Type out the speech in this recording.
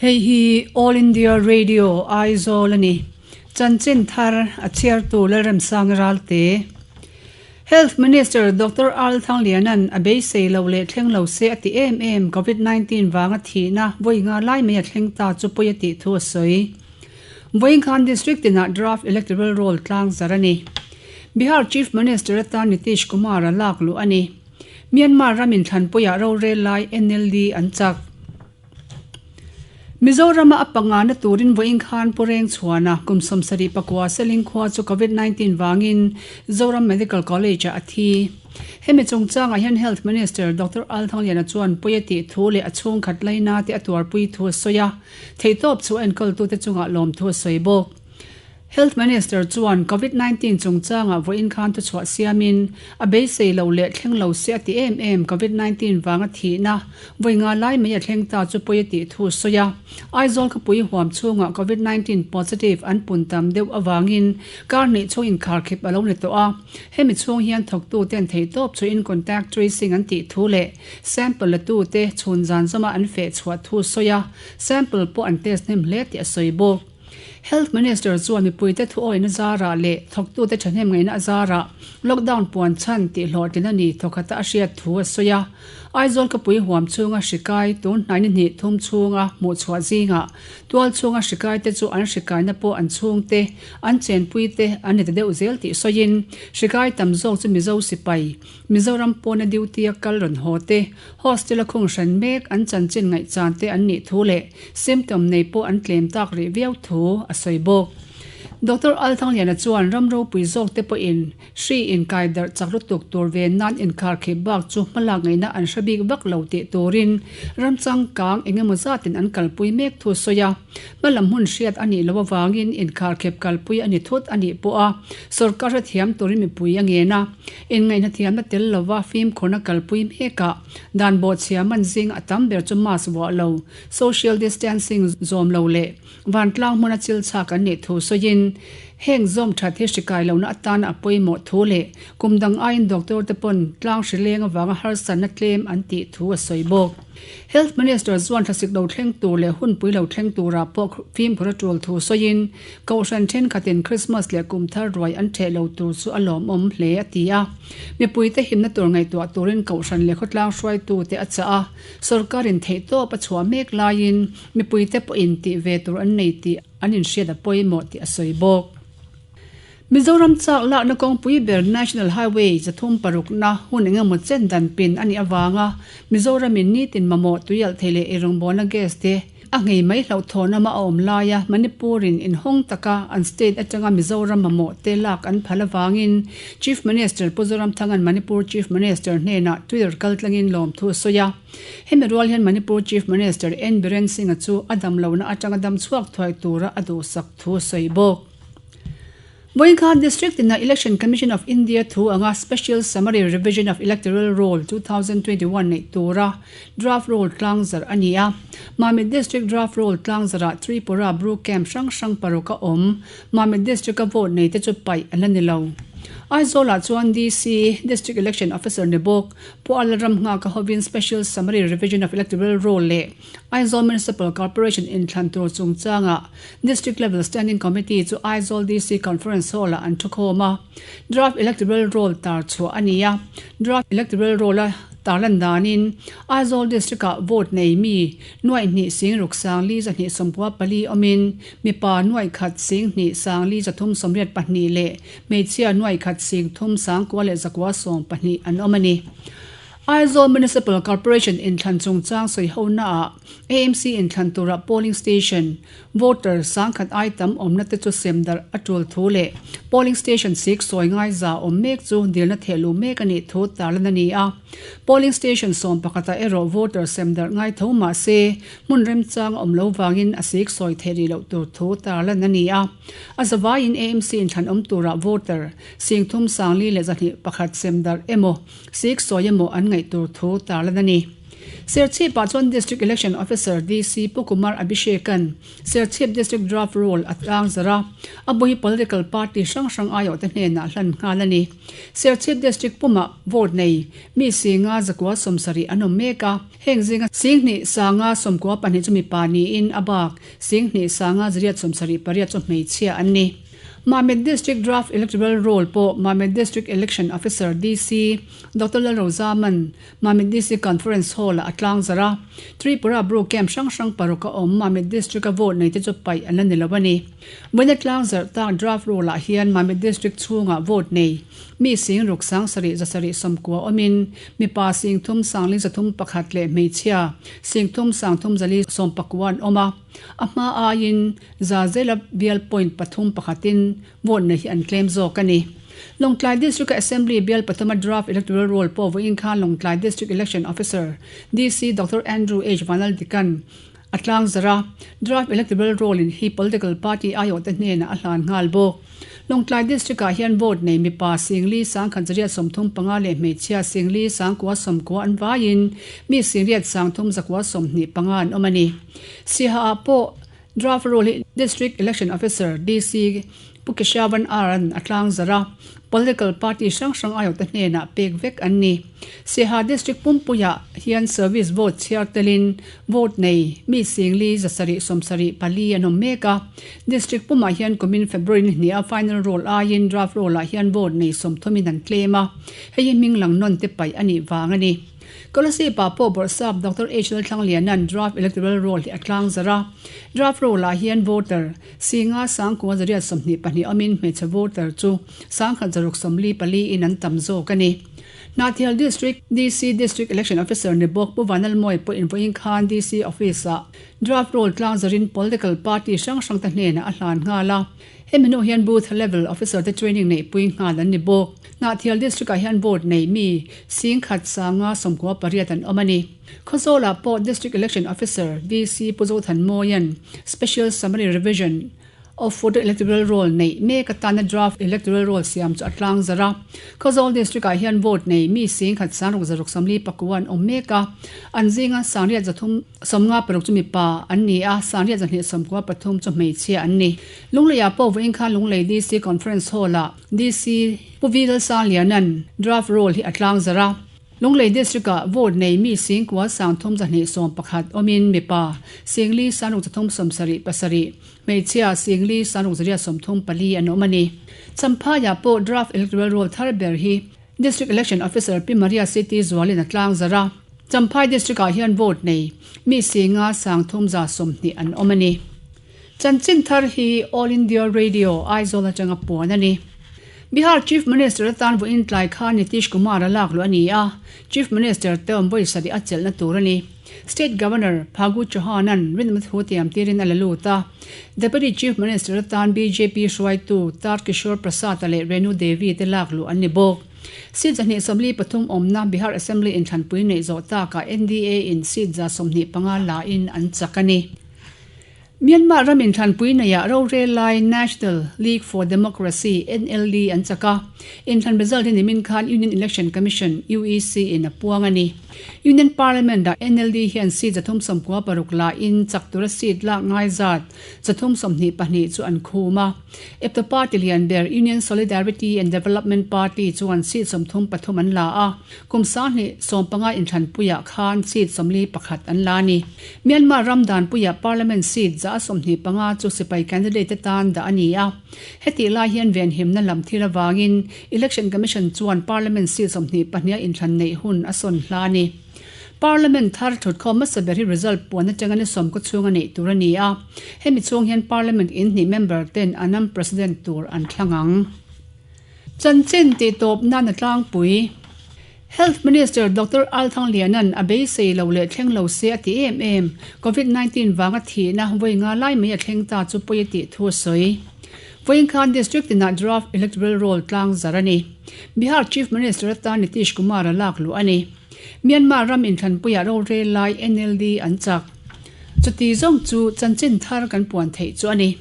Hei hi All India Radio Aizawl a ni. Chanchin thar a chhiartu Lalremsang Ralte. Health Minister Doctor Al Thangliana'n a beisei lo leh thleng lo se a ti em em Covid 19 vanga thihna vawi nga lai mai a thleng ta chu pawi a tih thu a sawi. Vawiin District tinah Draft Electoral Roll tlang zar a ni. Bihar Chief Minister atan Nitish Kumar a lak luh a ni. Myanmar ram inthlanpuiah rorel lai NLD an chak. Mizorama a pangana turin vawiin khan Pu Rengchhuana kum 74 Seling khua chu Covid 19 vangin Zoram Medical College ah a thi. Hemi chungchangah hian Health Minister Doctor Al Thangliana chuan pawi a tih thu leh a chhungkhat laina te a tuarpui thu a sawi a, theihtawp chu a enkawltute chungah lawmthu a sawi bawk. Health Minister chuan Covid 19 chungchangah vawiin khan thuchhuah siamin, a beisei lo leh thleng lo se a ti em em Covid 19 vanga thihna vawi nga lai mai a thleng ta chu pawi a tih thu a sawi a. Aizawl khawpui huam chhungah Covid 19 positive an pun tam deuh avangin kar hnih chhung inkharkhip a lo ni tawh a. Hemi chhung hian thawktuten theihtawp chuin contact tracing an tih thu leh sample la tute chhun zan zawma an feh chhuah thu a sawi a, sample pawh an test hnem hle tih a sawi bawk. Health Minister chuan mipuite thuawihna zarah leh thawktute thahnem ngaihna azarah lockdown puan chhan tih hlawhtlin a ni thawkhata a hriat thu a sawi a. Aizawl khawpui huam chhunga hri kai tun hnai ni hnih thum chhunga hmuh chhuah zingah tual chhunga hri kaite chu an hri kaina pawh an chhungte, an chenpuite an ni ta deuh zel tih sawiin hri kai tam zawk chu Mizo sipai, Mizoram pawna duty a kal rawn haw te, hostel a khung hran mek an chanchin ngaihchan te an nih thu leh symptom nei pawh an tlem tak rih viau thu a sawi bawk. Doctor Althangliana chuan ram ropui zawk te pawhin hri inkai darh chak lutuk tur ve nan inkharkhip bak chu hmalak ngaihna an hre bik vak lo tih turin ram changkang eng emaw zatin an kalpui mek thu a sawi a. Hmalam hmun hriat a nih loh avangin inkharkhip kalpui a ni thut a nih pawh a sawrkar hrethiam turin mipui a ngen a. Inngaihna thiamna tel lova fimkhurna kalpui mekah dan bawhchhia man zing a tam ber chu mask vuah lo, social distancing zawm lo leh vantlang hmuna chil chhak an nih thu sawiin heng zawm that hi hri kai lohna atana a pawimawh thu leh kum dang aiin doctor te pawn tlang hri leng avanga harsatna tlem an tih thu a sawi bawk. Health Minister chuan thlasik lo thleng tur leh hunpui lo thleng turah pawh fimkhur a tul thu sawiin Kohhran thenkhatin Krismas leh kum thar ruai an ṭheh lo tur chu a lawmawm hle, a ti a. Mipuite himna tur ngaihtuah turin Kohhran leh khawtlang hruaitute a chah a, sawrkarin theihtawp a chhuah mek laiin mipuite pawhin tih ve tur an nei tih an inhriat a pawimawh tih a sawi bawk. Mizoram chak lakna kawngpui ber National Highway 306na hun engemaw chen dan pin a nih avanga Mizoramin nitin mamawh tuialhthei leh eirawngbawlna gas te A ngei mai hlauhthawn ama a awm laia Manipur-in inhawng taka an state atanga Mizoram mamawh te lak an phal avangin Chief Minister Pu Zoramthanga'n Manipur Chief Minister hnenah Twitter kaltlangin lawmthu a sawi a. Hemi rual hian Manipur Chief Minister N Biren Singh-a chu a damlohna atanga dam chhuak thuai tura a duhsak thu a sawi bawk. Vawinkhan District ina Election Commission of India thu anga Special Summary Revision of Electoral Roll 2021 neih tura Draft Roll tlangzarh a ni a. Mamit District Draft Roll tlangzarhah Tripura Bru Camp hrang hrang paruk a awm. Mamit District-a vote nei te chu paih an la ni lo. Aizawlah chuan DC, District Election Officer ni bawk, Pu Ala Ramnghaka hovin Special Summary Revision of Electoral Roll leh Aizawl Municipal Corporation inthlan tur chungchangah District Level Standing Committee chu Aizawl DC Conference Hall-ah an thukhawm a. Draft Electoral Roll tar chhuah a ni a. Draft Electoral Roll-a tarlan danin Aizawl District-ah vote nei mi nuaih hnih sing ruk sang li zahnih sawmkua pali awmin mipa nuaih khat sing hnih sang li zathum sawmriat pahnih leh hmeichhia nuaih khat sing thum sangkua leh zakua sawm pahnih an awm a ni. Aizawl Municipal Corporation inthlan chungchang sawi honaah AMC inthlan tura polling station voter sangkhat ai tam awmna te chu sem darh a tul thu leh polling station sik sawi ngai za awm mek chu dilna thehluh mek a nih thu tarlan a ni a. Polling station sawm pakhatah erawh voter sem darh ngai tho mah se hmun remchang a awm lo vangin a sik sawi theih rih loh tur thu tarlan a ni a. A zavaiin AMC inthlan awm turah voter singthum sangli leh zahnih pakhat sem darh emaw Sikh sawi emaw an ngaih tur thu tarlan a ni. Serchhip-ah chuan District Election Officer, DC, Pu Kumar Abhishek-a'n Serchhip District Draft Roll a tlang zarh a, a bu hi political party hrang hrang aiawhte hnenah hlan nghal a ni. Serchhip District pumah vote nei mi singa zakua 70 an awm mek a, heng zinga 20 sanga 92 chu mipa niin a bak 20 sanga 878 chu hmeichhia an ni. Mamit District Draft Electoral Roll pawh Mamit District Election Officer, DC, Doctor Lalrozaman Mamit DC Conference Hall-ah a tlang zarh a, Tripura Bru Camp hrang hrang paruk a awm Mamit District-a vote nei te chu paih an la ni lo a ni. Vawiina tlang zarh tak draft roll-ah hian Mamit District chhungah vote nei mi 60 7 790 awmin mipa 30 531 leh hmeichhia 30 349 an awm a, a hma aiin za zela bial point pathum pakhatin vote nei hi an tlem zawk a ni. Lawngtlai District-a Assembly bial pathuma draft electoral roll pawh vawiin khan Lawngtlai District Election Officer, DC, Doctor Andrew H. Vanaldikan a tlang zarh a, draft electoral roll in hi political party aiawhte hnenah a hlan nghal bawk. Lawngtlai District-ah hian vote nei mipa 40 135 leh hmeichhia 40 990 an vaiin mi 8 325 an awm a ni. Siaha-ah pawh Draft roll hi District Election Officer, DC, Pu Keshavan R-a'n a tlang zarh a, political party hrang hrang aiawhte hnenah pek vek an ni. Siaha District pumpuiah hian service vote chhiar telin vote nei mi 40 774 an awm mek a. District pumah hian kumin February ni hniha final roll aiin draft roll-ah hian vote nei sawmthumin an tlem a, hei hi hming lang nawn te paih a nih vang a ni. Kolasib-ah pawh Bawrhsap Doctor H. Lalthlangliana'n Draft Electoral Roll hi a tlang zarh a. Draft Roll-ah hian voter 50 9,822 awmin hmeichhe voter chu 1,644 in an tam zawk a ni. Hnahthial District DC District Election Officer ni bawk Pu Vanlalmawia pawhin vawiin khan DC Office-ah Draft Roll tlang zarhin political party hrang hrangte hnenah a hlan nghal a. Hemi hnu hian Booth Level Officer te training neihpui nghal an ni bawk. Hnahthial District ah hian vote nei mi 10,000 sanga 98 an awm a ni. Khawzawlah pawh District Election Officer, DC, Pu Zothanmawia'n Special Summary Revision of Photo Electoral Roll neih mek atana Draft Electoral Roll siam chu a tlang zarh a. Khawzawl District ah hian vote nei mi 10,000 669 an awm mek a, an zinga 8,300 56 chu mipa an ni a, 923 chu hmeichhia an ni. Lungleiah pawh vawiin khan Lunglei DC Conference Hall-ah DC Pu V Lalsangliana'n draft roll hi a tlang zarh a. Lunglei District-ah vote nei mi 10,000 321 awmin mipa 4 637, hmeichhia 4 634 an awm a ni. Champhaiah pawh draft electoral roll thar ber hi District Election Officer Pi Maria CT Zualin a tlang zarh a, Champhai District-ah hian vote nei mi 5 320 an awm a ni. Chanchin thar hi All India Radio, Aizawl atanga puan a ni. Bihar Chief Minister atan vawiin tlai khan Nitish Kumar a lak luh a ni a, Chief Minister te awm vawi sarih a chelhna tur a ni. State Governor Phagu Chauhan-a'n rinawm thu tiam tirin a la lut a, Deputy Chief Minister atan bjp hruaitu Tar Kishore Prasad-a leh Renu Devi te lak luh an ni bawk. Seat 123 awmna Bihar Assembly inthlanpui neih zawh takah NDA-in seat 125 lain an chak a ni. Myanmar ram inthlanpui neiah rorel lai National League for Democracy, NLD, an chak a, inthlan result hi nimin khan Union Election Commission, UEC, in a puang a ni. Union Parliament-ah NLD hian seat 396 lahin chak tura seat lak ngai zat 322 chu an khum a. Epta party lian ber Union Solidarity and Development Party chuan seat 33 an la a, Kum 2015 inthlanpuiah khan seat 41 an la a ni. Myanmar ram danpuiah parliament seat 25 chu sipai candidate te tan dah a ni a. Hetih lai hian venhimna lam thil avangin Election Commission chuan parliament seat 22 a inthlan neih hun a sawn hla a ni. Parliament thar thutkhawm hmasa ber hi result puan atanga ni sawmkaw chhunga neih tur a ni a. Hemi chhung hian parliament inhnih member ten an ram president tur an thlang ang. Chanchin tihtawp nan a tlangpui. Health Minister Doctor Al Thangliana'n a beisei lo leh thleng lo se a ti em em. Covid 19 vanga thihna vawi nga lai mai a thleng ta chu pawi a tih thu a sawi. Vawiin khan District tinah Draft Electoral Roll tlang zarh a ni. Bihar Chief Minister atan Nitish Kumar a lak luh a ni. Myanmar ram inthlanpuiah rorel lai NLD an chak. Chuti zawng chu chanchin thar kan puan theih chu a ni.